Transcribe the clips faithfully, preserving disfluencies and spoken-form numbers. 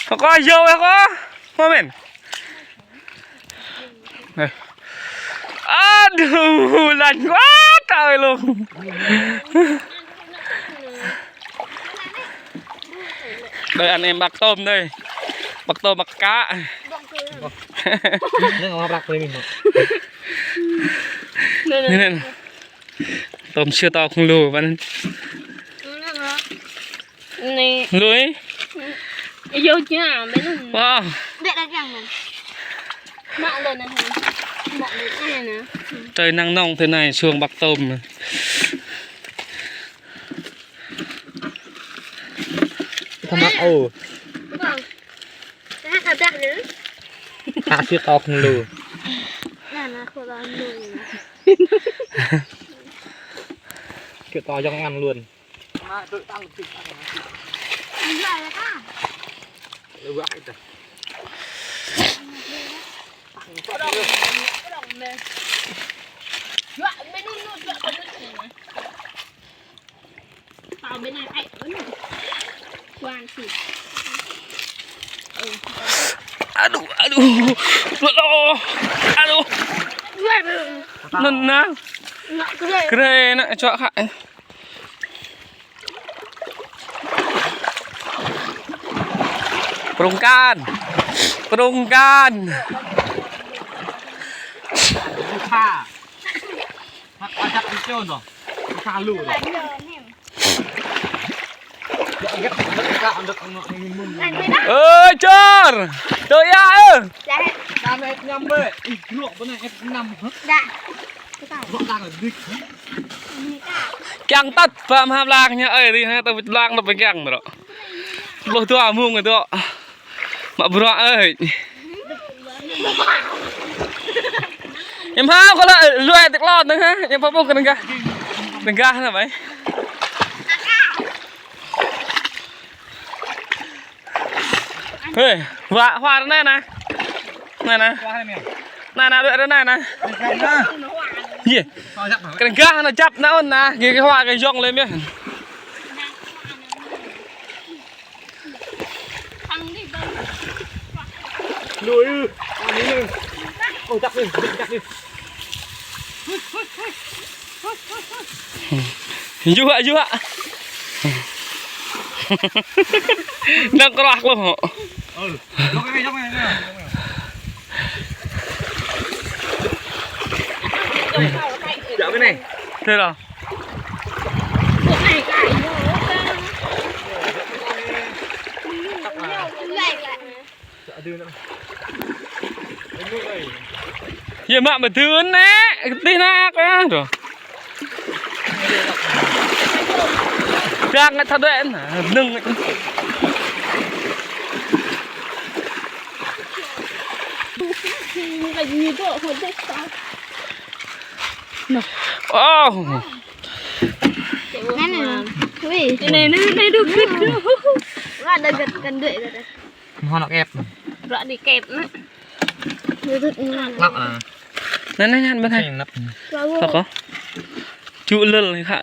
Kơ kơ yua kơ kơ. Mơmen. Aduh, lăn quá trời luôn. Đây anh em bắt tôm đây. Bắt tôm bắt cá. Nè, ngon rắc lên mình. Nè, nè. Tôm siu to khŏng lu, băn. Nè. Lu ih? Yua čă, bĕ lu. Wow. Bĕ đa čang nè. Mă lu nè. Mă lu nè nè. Trời nắng nóng thế này, Sương bắt tôm. Thơm mă ô. Vâng. Hă siu to khŏng lu. Nè, nè, khŏng lu. Siu to giŏng ăn luôn. Aduh, aduh. Aduh. Năn nă. Kre nă čuă khă. Prung kan. Prung kan. Hăt ajăk đi čun tuh. Salu tuh. Ơ, čor. Tơ ia, ơ. Kame ñăm bĕ. Ih, gruă bơnai ĕp năm. Hă? Gruă đang dik. Kiăng tăt, pơm hăp lăng ñu, ơi, ri hă, tơ bơ̆t lăng, tơ bơ̆t kiăng, bro. Pluh dua mông, tơ. Mă bruă ơi. Em hao kơ lă, lui tơk lŏn nă hă, em pơpŭ kơ nơgah. Nơgah nă bai. Hê, wa, wa ră anai nă. Anai nă. Anai nă, đuaĭ ră anai nă. Yê. Kơ nơgah nă jăp nă ôn nă, gih kơ wa kơ yŏng lĕ mơ̆. Lui ư. Anai nă. Ôi, jăp đi, jăp đi. Yua, yua. Đang krah lu. Thế nào? Yê mă mơdưn nĕ, tih nă kơ, tuh. Đang ngă thâo đuaĭ nă, nưng. Ô. Năn nă. Ui. Nă, nă, nă, đu gĭt. Wah, đa gĭt kăn đuaĭ gĭt. Mă hŏ năk ĕp. Ră đi kĕp nă. Lăp nă. Năn nă, năn bơnai. Sing năp. Kơ kơ. Ču lơl khă.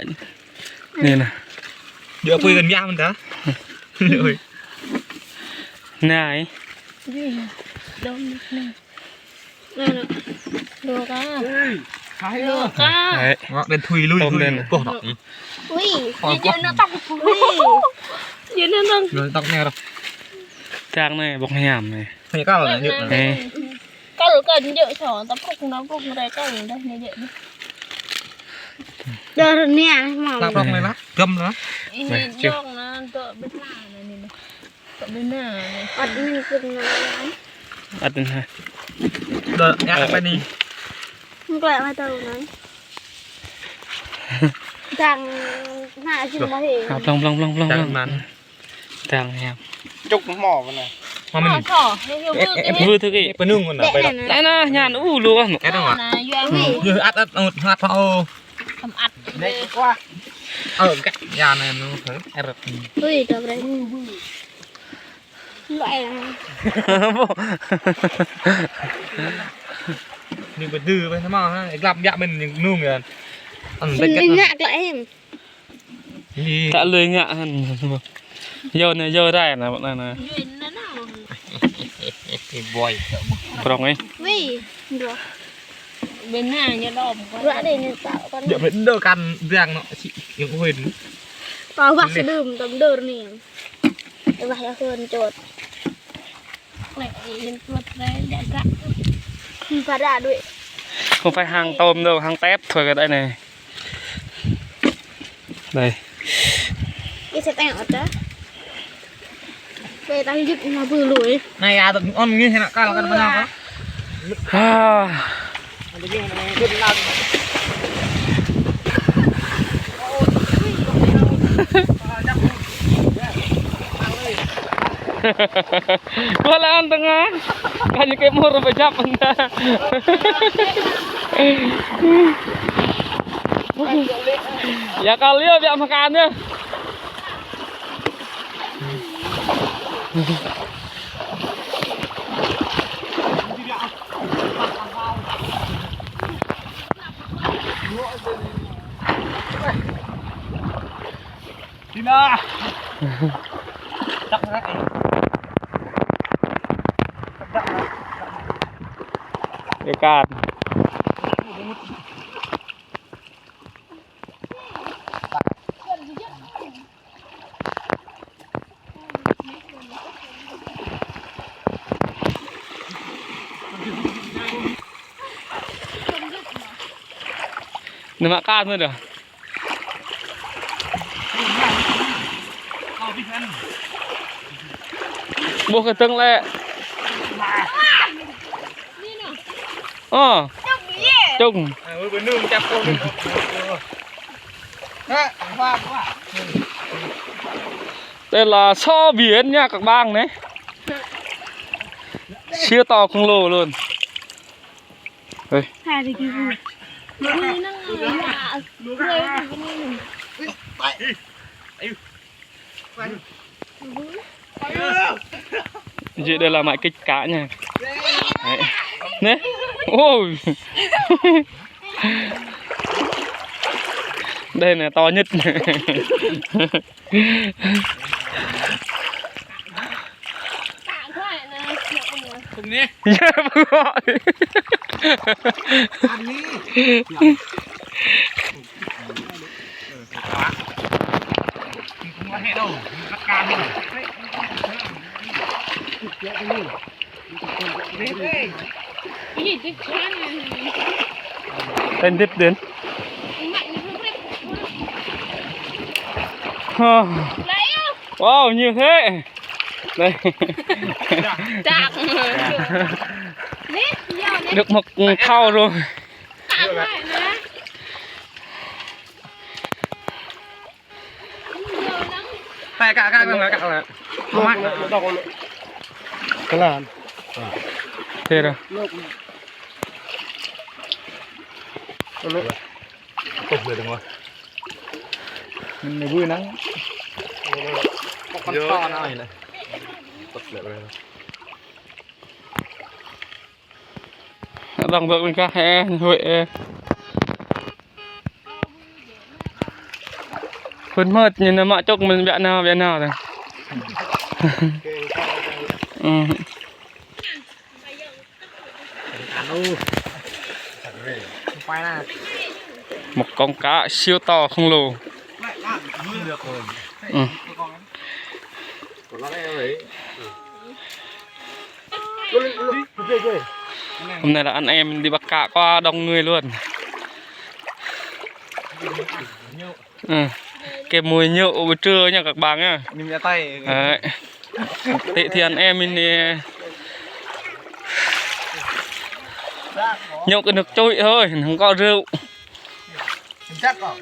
Nê nă. Djơ̆ apui kăn biă mơ̆n ta. Ôi. Nai. Dom nă. Nă, nă. Lua ka. Lua ka. Hai. Ngă đen thui lui. Tôm thui đen. Boh năk. Ui. Ôi, yê boh. Nă tŏk. Ui. Yê nă tŏk. Nă tŏk nĕ ră. Đang nĕ, boh hiam nĕ. Hơi kal nă, yơ̆ nă. Ê. Kal kơ yơ̆ sô, ta pruk nă, pruk nă, kal nă, dah nĕ yơ̆. Dah nĕ, mă. Ta pruk nĕ lah, găm lah. Ih, nĕ, čuh. Jong nă, tŏ bơnai nă nĕ nă. Tŏ bơnai nă. Ăt nĕ kơ nă. Ăt nĕ. Đơ, ya, apa ni? Nglek mă tơ nă. Đang nă jing mă hê. Ha, plong, plong, plong, plong, plong. Đang mă. Đang hiam. Čŭk mơ̆ bơnai. Mă mơ̆n. Mơ thơ kơ. Pơnung mơ̆n. Anai nă, ñan u lu ah. Ĕt mă. Ui. Yơh ăt ăt ăt ăt ô. Tăm ăt. Nĕ kơ. Ơ găt ya nă nu. Ui, tơ brei. Loại. Ni bơdư bơh mă ha. Glăp biă mơ̆n nung ya. Ăn bĕ găt. Ngă glăp em. Ih. Tă lui ngă hăn. Yua nă, yua rai nă, nă, nă. Ih, boy. Prong ih. Wih, dua. Bên này nhá đom. Dua đi, ñu tao kơ. Dua bên đơ kan biang nó, chị, yung quên. Tao wah sơdơm, tao đơ ni. Wah, ya hơn chốt. Lek yên tuột đấy, đã gắt. Không phải là đuổi. Không phải hàng tôm đâu, hàng tép thôi cái đấy này. Đây. Cái xe tẹo đó. Về tao giúp nó vừa lùi. Này à, tao ăn nghe thế nào, cái là cái nào? À. Kualan tơngan. Kanye kĕ mur pơjăp ƀing ta. Ya kơ liu biă mơkan yơh. Tina. Tăk ră. Tăk ră. Ikan. Nơ̆ mă kan mơ̆n dah. Ƀuh kơdơ̆ng lĕ. Ơ. Čung. Đây là sò biển nha các bạn này. Siêu to khổng lồ luôn. Ê. Vậy đây là mãi kích cá nha. Đấy. Nè. Ôi. Đây là to nhất. Không nhé. Ăn đi. Không có hẹ đâu, bắt cam đi. Tên tiếp đến. Wow, nhiều thế. Đây. Chặt. Được một thau rồi. Này, cạ, cạ, cạ, cạ. Không mặn. Cái là thế rồi. Tục rồi, đúng không? Mình vui lắm. Con to nó này. Tục rồi. Lăng bơ̆k ƀing gah ê, huĭ ê. Phun mơ̆t ñu nao mă čŭk mơ̆n biă nao, biă nao tơ̆. Ư. Một con cá siêu to khổng lồ. Ư. Hôm nay là anh em đi bắt cá quá đông người luôn. Ừ. Cái mùi nhậu buổi trưa nha các bạn nha. Đấy. Tí thì anh em mình thì nhậu cái nước trôi thôi, không có rượu. Chắc không?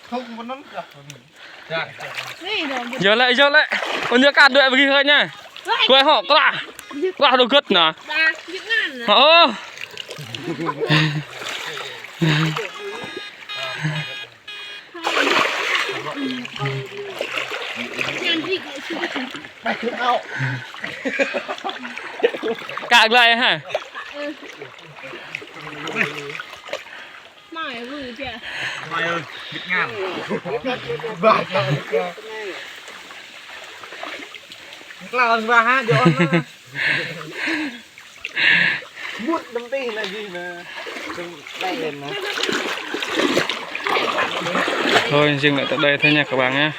Không có nón. Yơh lĕ, yơh lĕ. Ôn yơh kơ đuaĭ pơgi hơi nha. Kuai hŏ, klah. Klah đô gơ̆t nă. Hŏ. Kă glai ha. Mai ơi, Việt Nam. Ba. Klao ba ha, jŏ. Bút đâm tih là gì mà. Đâm tay lên mà. Thôi, dừng lại tại đây thôi nha các bạn nhé.